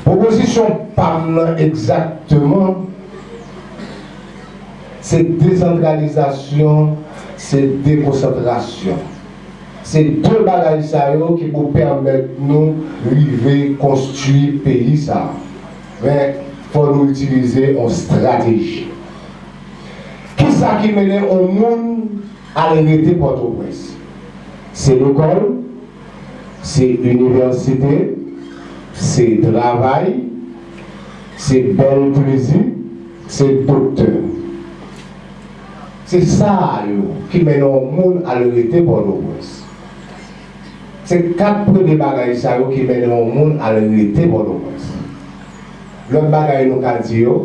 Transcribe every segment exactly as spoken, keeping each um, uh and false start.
Pwopozisyon pa m nan egzakteman, se desantralizasyon, se dekonsantrasyon. Se de bagay sa yo ki pou pèmèt nou rive konstwi peyi sa a. Men, fò nou itilize yon estrateji. Kisa ki mennen yon moun al rete Pòtoprens? Se lekòl, se inivèsite, se travay, se bèl plezi, se doktè. Se sa yo ki mennen yon moun al rete Pòtoprens. Se kat premye bagay sa yo ki mennen yon moun al rete Pòtoprens. Lòt bagay nou ka di yo,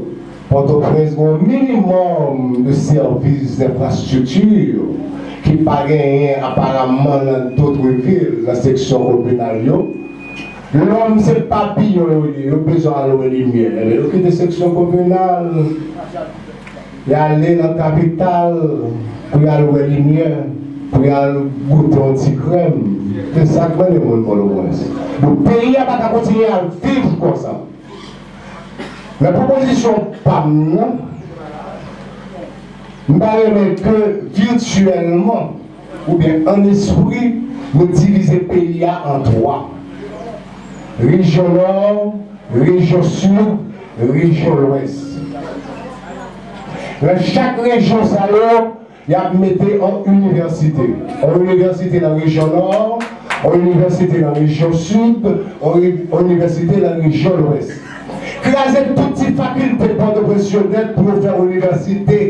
Pòtoprens gen yon minimòm de sèvis, denfrastrikti ki pa genyen aparamman nan dòt vil, nan seksyon kominal yo. Lòm se papiyon yo ye, yo bezwen al wè limyè. Ebyen, yo kite seksyon kominal, y ale nan kapital pou y al wè limyè, pou y al goute yon ti krèm. Se sa k mennen moun Pòtoprens. Donk, peyi a pa ka kontinye ap viv konsa. Nan pwopozisyon pa m nan, m ta renmen ke vityèlman oubyen an espri, nou divize peyi a an twa. Rejyon Nò, rejyon Sid, rejyon Lwès. Nan chak rejyon sa yo, y ap mete yon inivèsite. Yon inivèsite nan rejyon Nò, yon inivèsite nan rejyon Sid, yon re-, yon inivèsite nan rejyon Lwès. Kraze tout ti fakilte Pòtoprens yo nèt pou yo fè inivèsite.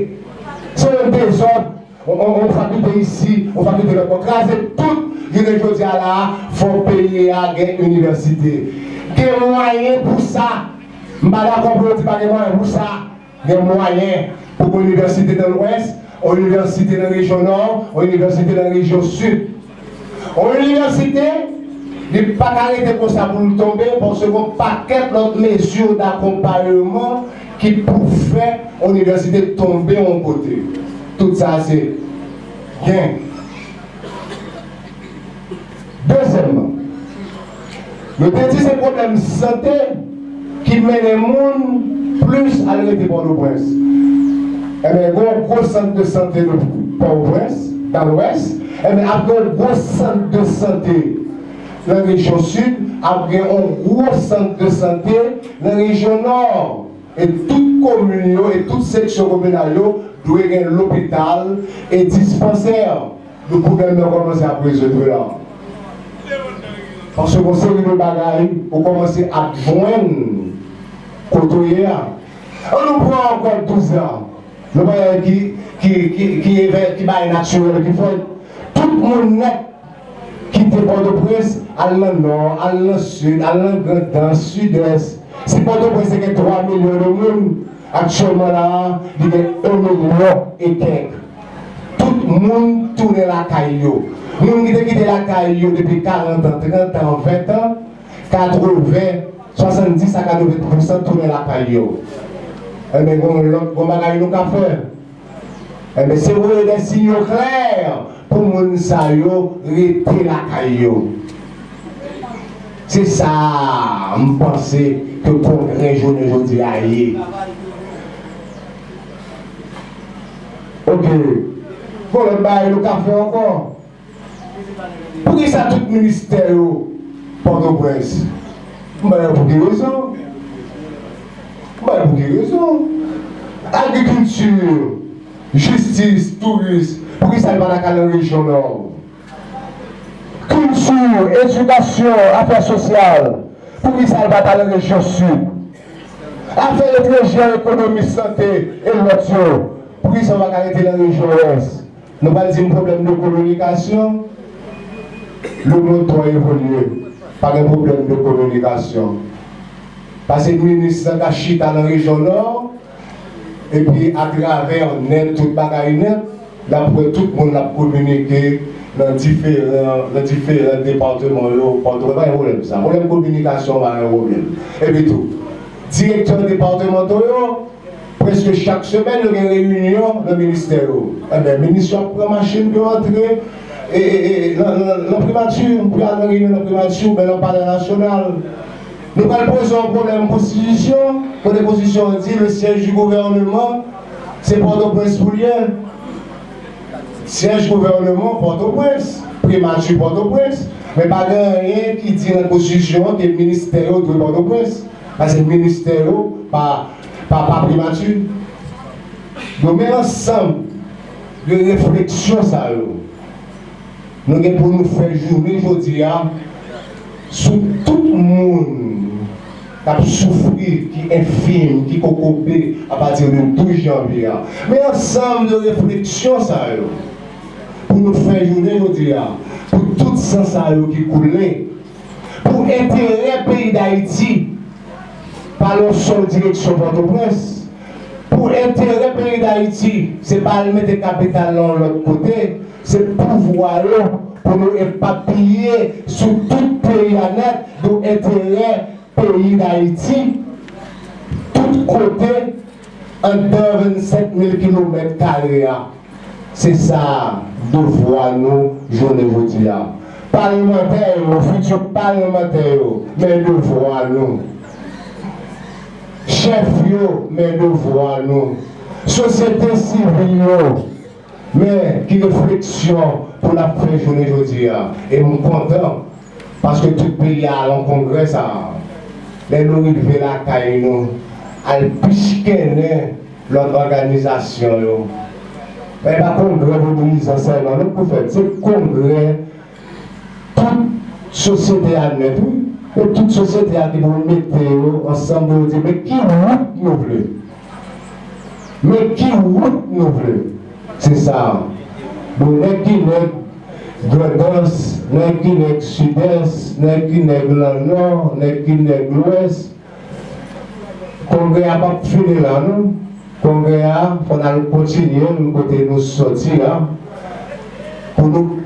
Se yon dezòd. On, on, on fakilte isi, on fakilte lòt bò. Kraze tout, jounen jodi a la a, fò peyi a gen inivèsite. Gen mwayen pou sa. M pa dakò pou yo di pa gen mwayen pou sa. Gen mwayen pou gen inivèsite nan Lwès, on inivèsite nan rejyon Nò, on inivèsite nan rejyon Sid. On inivèsite, li pa ka rete konsa pou l tonbe, paske gon pakèt lòt mezi dakonpayeman ki pou fè inivèsite tonbe yon kote. Tout sa se gen. Dezyèmman, nou te di se pwoblèm sante ki mennen moun plis al rete Pòtoprens. Ebyen, gen yon gwo sant de sante nan Pòtoprens, nan Lwès. Ebyen, ap gen yon gwo sant de sante nan rejyon Sid, ap gen yon gwo sant de sante nan rejyon Nò. E tout komin yo, e tout seksyon kominal yo dwe gen lopital e dispansè. Nou pwoblèm nan kòmanse ap rezoud wi la. Paske gon seri de bagay ou kòmanse ap jwenn kote w ye a. An nou pran ankò douz la. Yon bagay ki, ki, ki, ki, ki bagay natirèl ki fèt. Tout moun nèt kite Pòtoprens, al nan Nò, al nan Sid, al nan Grandans, Sidès. Si Pòtoprens te gen twa milyon de moun, aktyèlman la a, li gen yon milyon e kèk. Tout moun tounen lakay yo. Moun ki te kite lakay yo depi karant an, trant an, ven an, katreven, swasanndis a katreven pousan tounen lakay yo. Enben, gon lòt, gon bagay nou ka fè. Enben, se voye de siyo klè pou moun sa yo rete lakay yo. Se sa m panse ke kongrè jounen jodi a ye. Oke. Bon, lòt bagay nou ka fè ankò. Poukisa tout ministè yo Pòtoprens? M pa wè pou ki rezon. M pa wè pou ki rezon. Agrikilti, jistis, touris, poukisa l pa ta ka nan rejyon Nò? Kilti, edikasyon, afè sosyal, poukisa l pa ta nan rejyon Sid? Afè etranjè, ekonomi, sante e lòt yo, poukisa yo pa ka rete nan rejyon Lwès? Nou pral di m pwoblèm de kominikasyon. Lemonn twò evolye. Pa gen pwoblèm de kominikasyon. Paske minis lan ka chita nan rejyon Nò, epi atravè nèt, tout bagay nèt, l ap wè tout moun l ap kominike nan diferan, nan diferan depatman yo. Pòtoprens pa gen pwoblèm sa. Pwoblèm kominikasyon pa gen pwoblèm. Epi tou, direktè depatmanto yo, prèske chak semèn, yo gen reyinyon nan ministè yo. Enben, minis yo ap pran machin pou yo antre, e, e, e, nan, nan, nan primati, pou yo al nan reyinyon nan primati, oubyen nan Palè Nasyonal. Nou pral poze yon pwoblèm konstitisyon, kote konstitisyon an di le siège du gouvernement se Pòtoprens pou l ye. Syèj gouvènman Pòtoprens, primati Pòtoprens, men pa gen anyen ki di nan konstitisyon an ke ministè yo dwe Pòtoprens. Paske ministè yo pa, pa, pa primati. Donk, men ansanm de refleksyon sa yo, nou gen pou nou fè jounen jodi a sou tout moun k ap soufri, ki enfim, ki kokobe apati de douz janvye a. Men ansanm de refleksyon sa yo pou nou fè jounen jodi a, pou tout san sa yo ki koule, pou enterè peyi Dayiti, pa nan yon sèl direksyon Pòtoprens, pou enterè peyi Dayiti, se pa al mete kapital nan yon lòt kote, se pouvwa yo pou nou epapiye sou tout peyi a nèt, pou enterè peyi Dayiti, tout kote, anndan vennsenk mil kilomèt kare a. Se sa devwa nou jounen jodi a. Palmantè yo, fiti palmantè yo, men devwa nou. Chèf yo, men devwa nou. Sosyete sivil yo, men ki refleksyon pou n ap fè jounen jodi a. E m kontan, paske tout peyi a al an kongrè sa a. Lè nou rive lakay nou, al pichkennen lòt òganizasyon yo. Men pa kongrè vodouyizan sèlman nou pou fè, se kongrè tout sosyete a nèt, wi. E tout sosyete a ki pou mete yo ansanm pou yo di, men ki wout nou vle? Men ki wout nou vle? Se sa. Bon, nèg ki nèg Grandans, nèg ki nèg Sidès, nèg ki nèg Lannò, nèg ki nèg Lwès, kongrè a p ap fini la, non. Kongrè a, fò n al kontinye l kote nou soti a, pou nou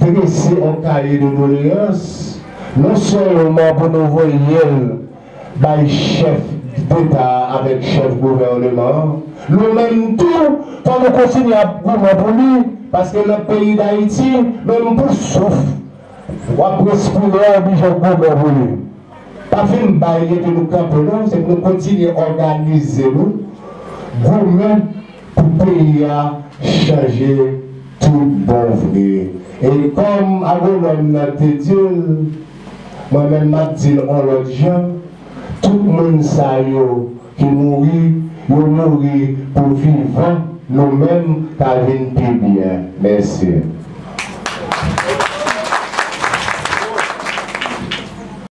drese yon kaye de doleyans, non sèlman pou nou voye l bay chèf deta a avèk chèf gouvènman an, nou menm tou, fò nou kontinye ap goumen pou li, paske nan peyi Dayiti, menm pou souf, w ap respire, w oblije goumen pou li. Pa fin bay epi nou kanpe non, se pou nou kontinye òganize nou, goumen pou peyi a chanje tout bon vre. E kòm agwonòm nan te di l, mwen menm m ap di l yon lòt jan, tout moun sa yo ki mouri, yo mouri pou vivan nou menm ka vin pi byen. Mèsi.